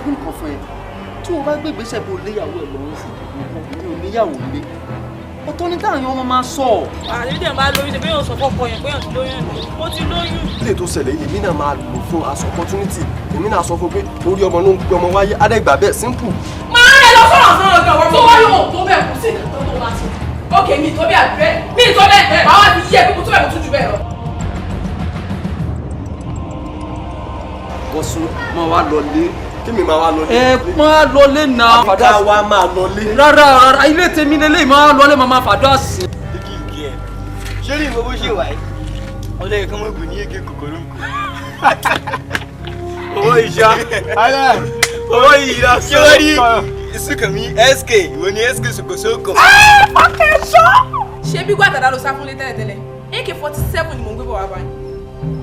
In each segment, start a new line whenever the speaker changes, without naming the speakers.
kí nìkan fún ẹ, tí o bá gbé ìgbésẹ̀ bó léyàwó ẹ lọ́wọ́ sí, mi ò níyàwó lé, ọ̀tọ̀ ní táwọn ọmọ máa sọ.
Àdéhùn bá lóyún, ṣe bẹ́ẹ̀ sọ fọ́kọ yẹn pé yàn ti lóyún? Mo ti lóyún.
Ilé tó ṣẹlẹ̀ yìí, èmi náà máa lò fún as opportunity. Èmi náà sọ fún pé orí ọmọ ló ń gbé ọmọ wáyé, adẹ́gbà bẹ́ẹ̀, simple.
Máa rẹ lọ sọ̀rọ̀ sọ̀rọ̀ gan wọ́n tó wáyé ò tó bẹ́ẹ̀, kò sí nǹkan tó máa ṣe. Ókè, mi tó bẹ́ẹ̀ àbẹ́ mi tó bẹ́ẹ̀, màá wá fi yí ẹ bí mo tó bẹ́ẹ̀, mo tún jù bẹ́ẹ̀ lọ.
Bọ́sùn, máa wá lọ lé.
Kí mi máa wá lọ lé?
Ẹ máa lọ lé náà.
Ká wa máa lọ lé.
Rárá rárá, ilé tèmi lélẹ́yìí, máa lọ lé, máa fàdúrà sí.
Ṣé ní ìwọ bó ṣe wà yìí, ọlọ́yẹ̀ kan mọ̀ gbò ní èké kòkòrò ń kú. Owó ìṣá, owó ìṣá, ṣé wọ́n rí ìsúnkànmí SK, ìwọ ni SK sokosoko.
Ṣé bí gbàdàdà ló sá fún lé tẹ́lẹ̀tẹ́lẹ̀? AK-47 ni mò ń gbé bọ̀ wá báyìí.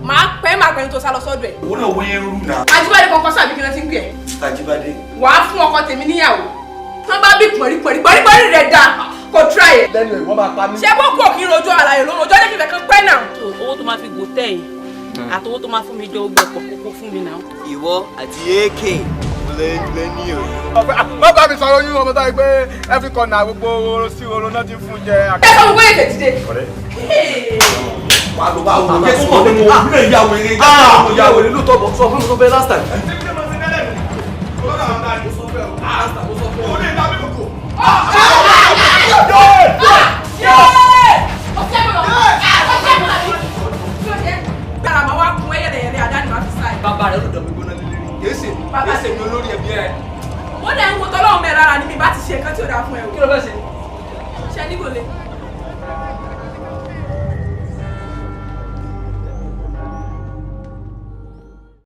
Màá pẹ́, máa pẹ́ ní tó sá lọ sọ́dọ̀ ẹ̀.
Òun náà wọ́n ń rú náà.
Ajíbádé kankan sàbí kí ló ti ń gbé ẹ̀.
Tajíbádé.
Wàá fún ọkọ tèmi níyàwó tán bá bí pọ̀nrí pọ̀nrí pọ̀nrí pọ̀nrí rẹ̀ dá kò try ẹ̀.
Lẹ́nu ìwọ́n máa pa mí.
Ṣé bó kò kí n rojọ́ àlàyé ló rojọ́ jẹ́ kí n fẹ́ kan pẹ́ náà. Owó tó máa fi gò tẹ̀ yìí àtowó tó máa fún mi jọ gbẹ pọ̀ kókó fún mi náà.
Ìwọ àti AK lẹ́ni o.
Má bá mi sọ̀rọ̀ oyún ọmọ táyì pé every corner, gbogbo oró sí oró náà ti fún jẹ.
Ẹ sọ gbogbo ètè dìde.
Wà á lọ bá wò ó kó mọ̀ pé mo ní ìyá wèrè, ìyá wèrè lóòótọ́ bọ̀, sọ fún mi tó fẹ́ last time.